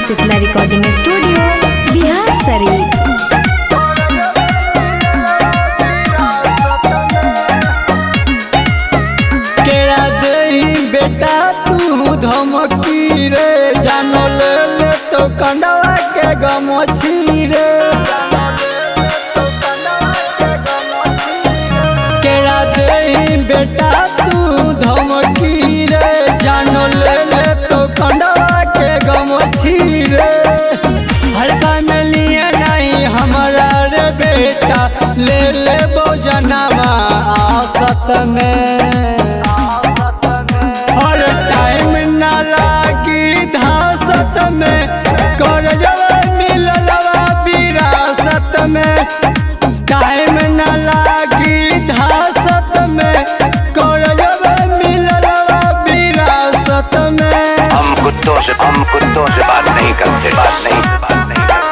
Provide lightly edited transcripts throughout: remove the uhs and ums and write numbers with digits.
Shitala recording studio, Bihar Sharif. केरा देही बेटा तू धमकी रे, जानो ले ले तो कंडवा के गमछी रे। केरा देही बेटा तू धमकी रे, जानो ले ले तो कंडवा के गमछी रे। हल्का में लिए नहीं हमारा रे बेटा, ले ले बोजनामा आसत में। और टाइम ना लागी धासत में, कर जवा मिललवा विरासत में। टाइम ना लागी धासत में, कर जवा मिललवा विरासत में। हम कुत्तों से बात नहीं करते, बात नहीं बात नहीं करते।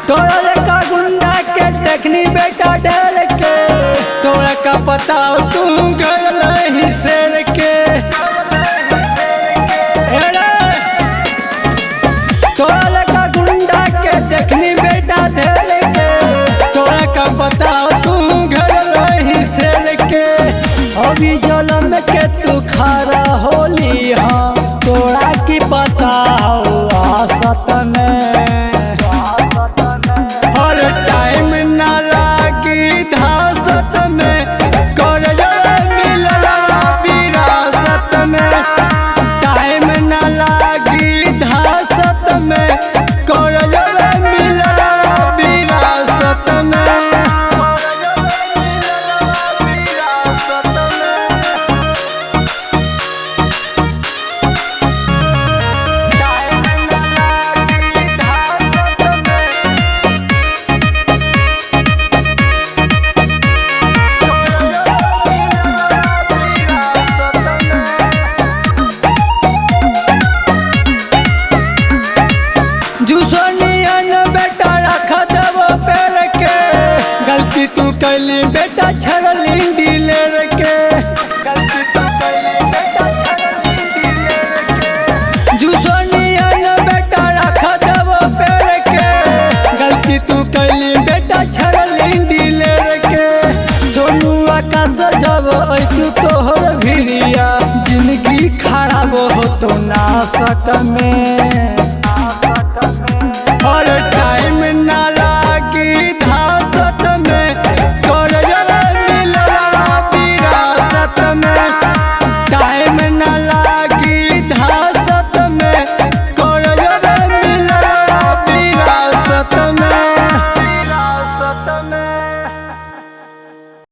तोरा का गुंडा के देखनी बेटा डर के, तोरा का पता तू गल ही शेर के। तोरा का गुंडा के देखनी बेटा डर के, तोरा का पता तू गल ही शेर के। अभी जलम के तू खारा होली, हाँ तोरा की पता हो आसत में। और टाइम ना लागी धासत में, कर मिललवा विरासत में। टाइम ना लागी धासत में, कर मिललवा विरासत में। जुसनियन बेटा रख देबो पेड़ के, गलती तू कैली बेटा छड़ली डीलर के। गलती तू कैली बेटा छड़ली डीलर के। जुसनियन बेटा रख देबो पेड़ के, गलती तू कैली बेटा छड़ली डीलर के। सोनू आकाश जब ऐतु तोहर भिड़िया, जिंदगी खराब हो तो ना सक में।